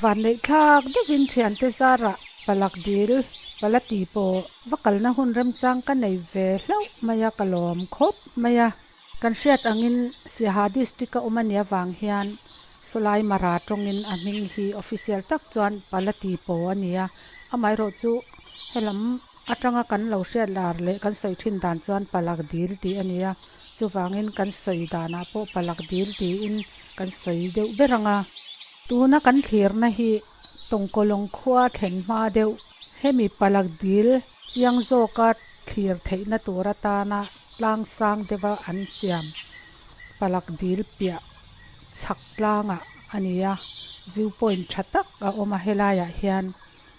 Vanneih thlak deuhin thiante zarah palak dil pala tih pawh va kalna hun remchang ka nei ve hlauh mai a, ka lawm khawp mai a. Kan hriat angin Siaha District a awm a nih avang hian sawlai Mara tawngin a hming hi official tak chuan pala tih pawh a ni a, amaherawh chu helam atanga kan lo hriat lar leh kan sawi thin dan chuan palak dil tih a ni a, chuvangin kan sawi danah pawh palak dil tiin kan sawi deuh ber ang a. Tuna kan thlirna hi Tawngkawlawng khua thlen hma deuh hemi palak dil chiang zawka thlir theihna tur atana tlang sang deuha an siam palak dil piah chhak tlangah a ni a, view point tha tak a awm a helaiah hian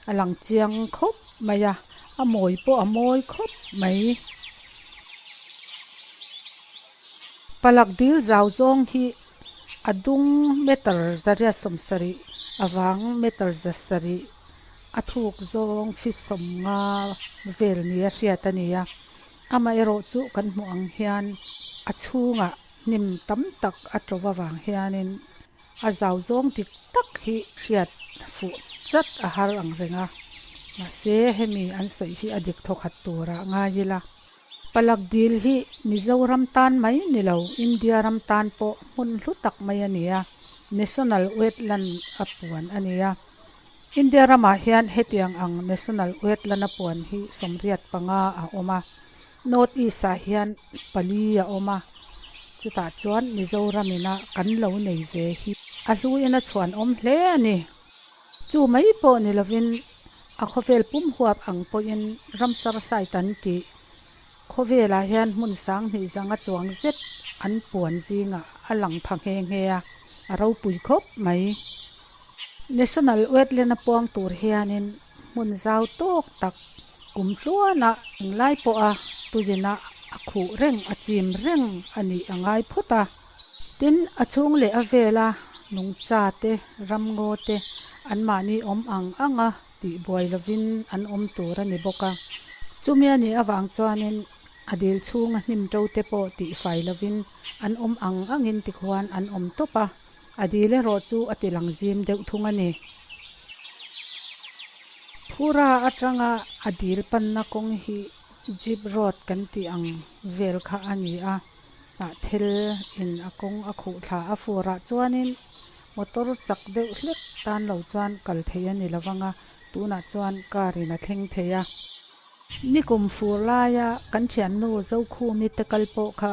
a lang chiang khawp mai a, a mawi pawh a mawi khawp mai. Palak dil zau zawng hi a dung meter zariat sawmsarih avang meter zasarih a thuk zawng feet sawmnga vel nia hriat a ni a, amaherawh chu kan hmuh ang hian a chhungah hnim tam tak a to avang hianin a zau zawng dik tak hi hriat fuh chat a har ang reng a, mahse hemi an sawi hi a dik thawkhat turah ngai ila. Palak dil hi Mizoram tan mai ni lo, India ram tan pawh hmun hlu tak mai a ni a, National Wetland a puan a ni a. India ramah hian hetiang ang National Wetland a puan hi 85 a awm a, North East ah hian pali a awm a, chutah chuan Mizoram ina kan lo nei ve hi a hluin a chhuanawm hle a ni. Chu mai pawh ni lovin a khawvel pum huap ang pawhin Ramsar site an tih khawvelah hian hmun sang hnih zanga chuang zet an puan zingah a lang pha nghe nghe a, a ropui khawp mai. National Wetland a puang tur hianin hmun zau tawk tak kum tluana englai pawha tuina a khuh reng a chim reng a nih a ngai phawt a. Tin, a chhung leh a vela nungcha te, ramngaw te anmahni awm ang anga tih buai lovin an awm tur a ni bawk a. Chumi a nih avang chuanin a dil chhunga hnim to te pawh tih fai lovin an awm ang angin tikhuan an awm tawp a, a dil erawh chu a ti lang zim deuh thung a ni. Phura atanga a dil panna kawng hi Jeep road kan tih ang vel kha a ni a, ah thil in a kawng a khuh thla a furah chuanin motor chak deuh hlek tan lo chuan kal thei a ni lo vang a, tunah chuan car in a thleng thei a. Nikum fur laia kan thiannu Zokhumi te kal pawh kha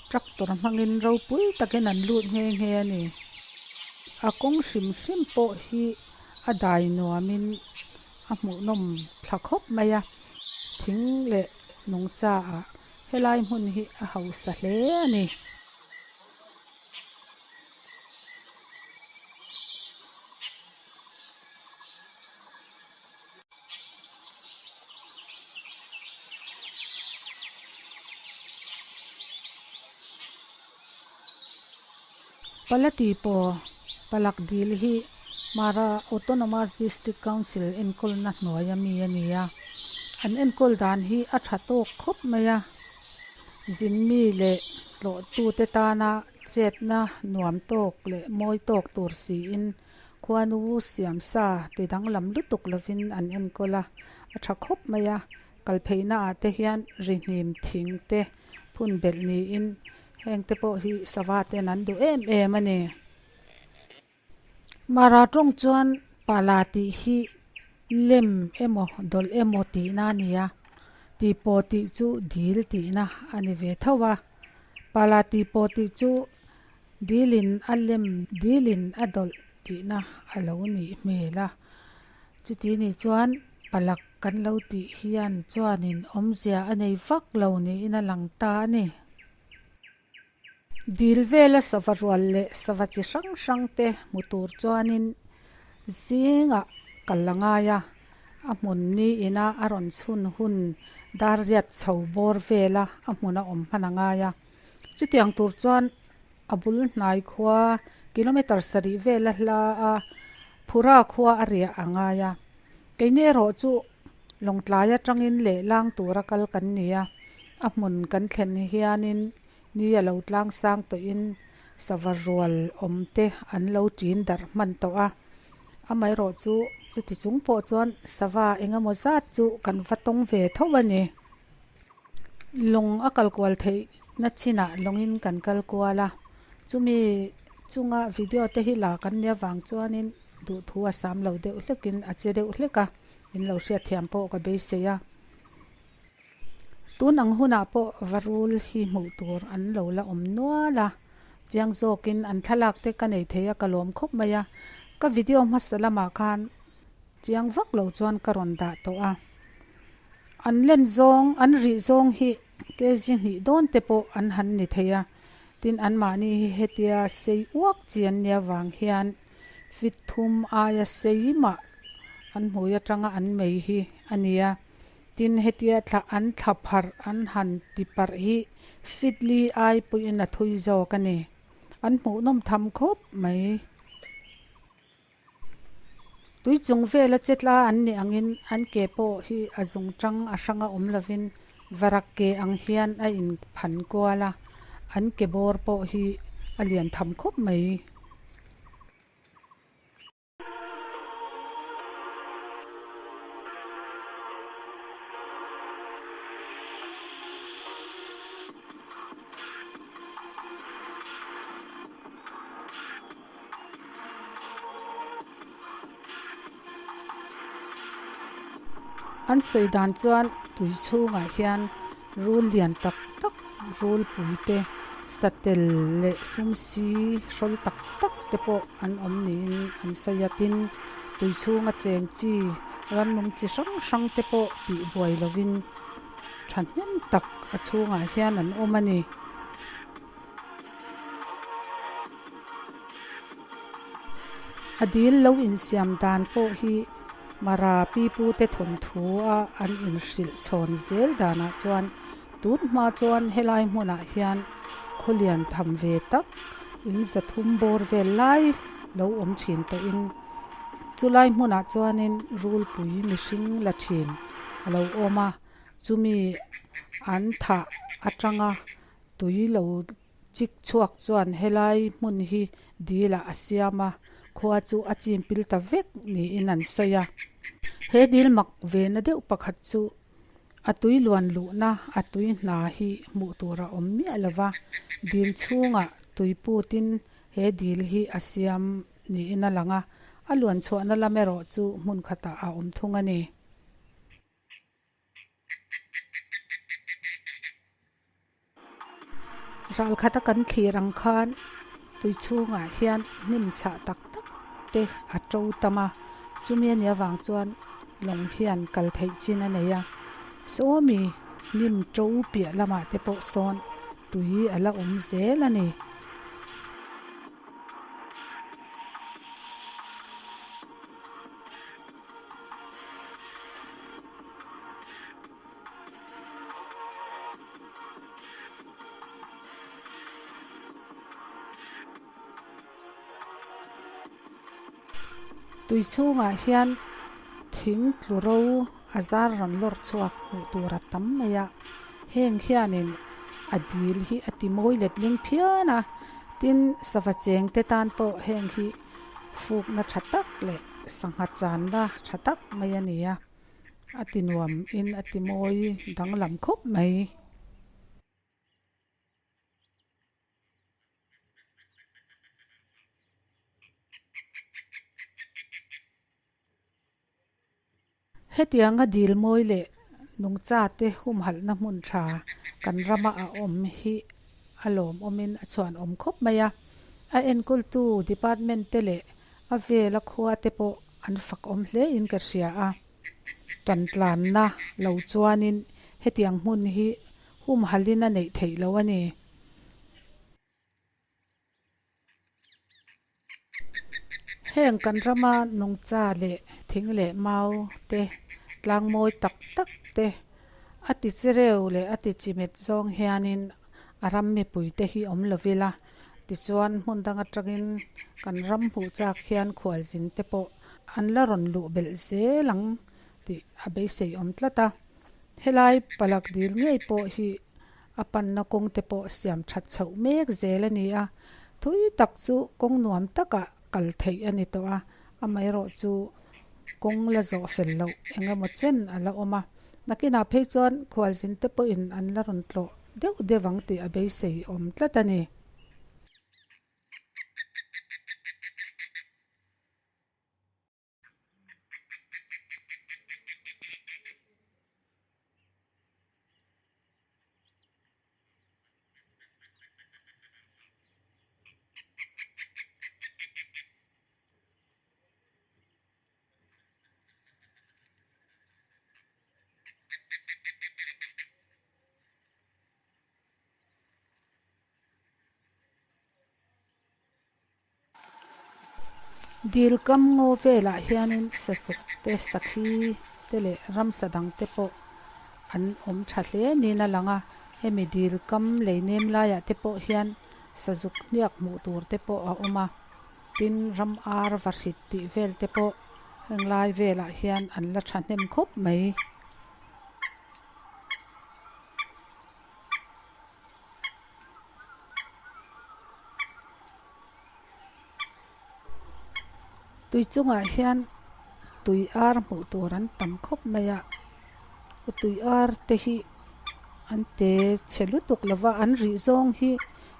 tractor hmangin ropui takin an lut nghe nghe a ni. A kawng hrim hrim pawh hi a dai nuamin a hmuhnawm thla khawp mai a, thing leh nungcha ah helai hmun hi a hausa hle a ni. Palati pawh Palak dil hi Mara Autonomous District Council enkawlna hnuaia mi a ni a, an enkawl dan hi a tha tawk khawp mai a, zinmi leh tlawhtute tana chetna nuam tawk leh mawi tawk tur siin khuanu siamsa ti danglam lutuk lovin an enkawl a, a tha khawp mai a, kalpheihna ah te hian rihnim thing te phun belh niin Heng te pawh hi sava ten an duh em em a ni. Mara tawng chuan pala tih hi lem emaw dawlh emaw tihna a ni a, tih pawh tih chu dil tihna a ni ve tho a. Pala tih pawh tih chu dilin a lem dilin a dawlh tihna a lo nih hmel a. Chuti ni chuan palak kan lo tih hian chuanin awmzia a nei vak lo niin a lang ta a ni. Dil vela sava rual leh sava chi hrang hrang te hmu tur chuanin zingah kal a ngai a, a hmun ni ina a rawn chhun hun dar riat chho bawr vela a hmun a awm hman a ngai a. Chutiang tur chuan a bul hnai khua kilometer sarih vela hla a Phura khua a riah a ngai a. Keini erawh chu Lawngtlai atangin leh lang tura kal kan ni a, a hmun kan thlen hianin ni a lo tlang sang tawhin sava rual awm te an lo ṭin darh hman tawh a. Amaherawhchu chuti chung pawh chuan sava eng emaw zat chu kan va tawng ve tho a ni. Lawng a kal kual theih na chinah lawngin kan kal kual a, chumi chunga video te hi la kan nia vang chuanin duhthu a sam lo deuh hlekin a che deuh hlek a, in lo hriatthiam pawh ka beisei a. Tun ang hunah pawh varul hi hmuh tur an lo la awm nual a, chiang zawkin an thlalak te ka nei thei a ka lawm khawp mai a, ka video hmasa lamah khan chiang vak lo chuan ka rawn dah tawh a. An len zawng, an rih zawng hi kg hnih dawn te pawh an han ni thei a, tin anmahni hi hetia sei uak chi an nia vang hian fit thum aia sei mah an hmui atanga an mei hi a nia. Tin, hetia thla an thla pharh an han ti parh hi fit li ai pawhin a thui zawk a ni. An hmuhnawm tham khawp mai. Tui chung vela che tla an nih angin an ke pawh hi a zung tang a hranga awm lovin varak ke ang hian a inphan kual a, an ke bawr pawh hi a lian tham khawp mai. An sawi dan chuan tui chhungah hian rul lian tak tak rul pui te satel leh sumsi hrawl tak tak te pawh an awm niin an sawi a tin tui chhunga cheng chi rannung chi hrang hrang te pawh tih buai lovin thahnem tak a chhungah hian an awm a ni. A dil lo insiam dan pawh hi Mara pipute thawnthu a an inhrilh chhawn zel danah chuan tun hma chuan helai hmunah hian khawlian tham ve tak in zathum bawr vel lai lo awm thin tawhin chulai hmunah chuanin rulpui mihring la thin a lo awm a, chumi an thah atanga tui lo chik chhuak chuan helai hmun hi dil ah a siam a, khua chu a chim pil ta vek niin an sawi a. He dil mak ve na deuh pakhat chu a tui luan luhna a tui hna hi hmuh tur a awm miah lo va, dil chhungah tui putin he dil hi a siam niin a lang a, a luan chhuahna lam erawh chu hmun khatah a awm thung a ni. Ral khata kan thlir ang khan tui chhungah hian hnim chhah tak tak te a to tam a chumi a nih avang chuan lawng hian kal theih chin a nei a sawmi hnim to piah lamah te pawh sawn tui a la awm zel a ni. Tui chhungah hian thing tlu ro a zar rawn lawr chhuak hmuh tur a tam mai a, heng hianin a dil hi a ti mawi letling phian a, tin sava cheng te tan pawh heng hi fukna tha tak leh sangha channa tha tak mai a ni a. A ti nuam in a ti mawi danglam khawp mai. Hetianga dil mawi leh nungcha te humhalhna hmun tha kan rama a awm hi a lawmawmin a chhuanawm khawp mai a. A enkawltu department te leh A vela khua te pawh an fak awm hle in ka hria a, tantlanna lo chuanin hetiang hmun hi humhalhin a neih theih lo a ni. Heng kan rama nungcha leh thing leh mau te, tlang mawi tak tak te, a ti chereu leh a ti chimet zawng hianin a ram mipuite hi awm lo ila. Tichuan hmun dang atangin kan ram hmuh chak hian khualzin te pawh an la rawn luh belh zel ang tih a beisei awm tlat a. Helai palak dil ngei pawh hi a panna kawng te pawh siam that chhoh mek zel a ni a, thui tak chu kawng nuam takah kal theih a ni tawh a. Amaherawhchu kawng la zawh fel loh eng emaw chen a la awm a, nakinah phei chuan khualzin te pawhin an la rawn tlawh deuh deuh ang tih a beisei awm tlat a ni. Dil kam ngaw velah hianin sasuk te, sakhi te leh ramsa dang te pawh an awm tha hle niin a lang a. Hemi dil kam lei nem laiah te pawh hian sazuk hniak hmuh tur te pawh a awm a. Tin, ram ar va hrit tih vel te pawh heng lai velah hian an la thahnem khawp mai. Tui chungah hian tui ar hmuh tur an tam khawp mai a, tui ar te hi an te chhe lutuk lo va, an rih zawng hi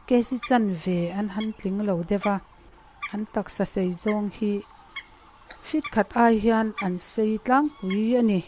kg chanve an han tling lo deuh a, an taksa sei zawng hi feet khat ai hian an sei tlangpui a ni.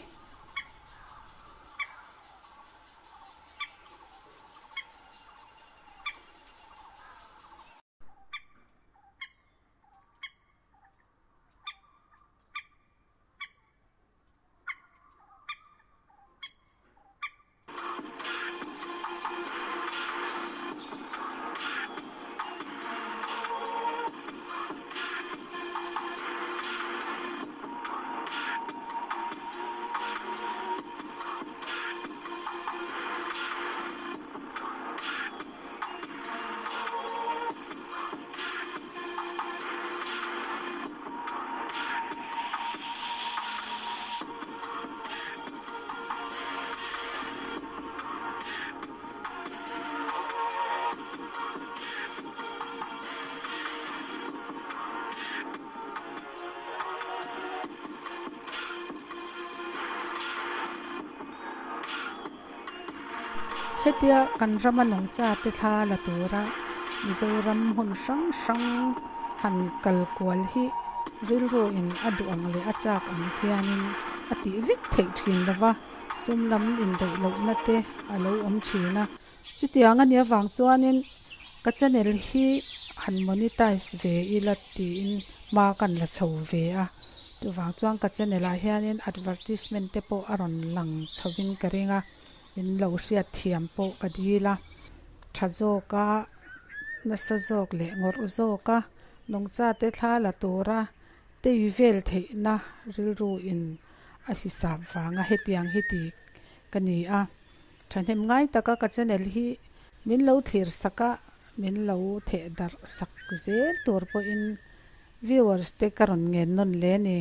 Hetia kan rama nungcha te thla la tura Mizoram hmun hrang hrang han kal kual hi rilru in a duh ang leh a chak ang hianin a tih vek theih thin lova, sum lam indaih lohna te a lo awm thin a. Chutiang a nih avang chuanin ka channel hi han monetize ve ila tiin hma kan la chho ve a, chuvang chuan ka channel ah hianin advertisement te pawh a rawn lang chhovin ka ring a, min lo hriat thiam pawh ka dil a, tha zawk a, nasa zawk leh ngawrh zawk a, nungcha te thla la tura tei vel theihna rilru in a hisap vanga hetiang hi ti ka ni a. Thahnem ngai taka ka channel hi min lo thlir sak a, min lo theh darh sak zel tur pawhin viewers te ka rawn ngen nawn le ni.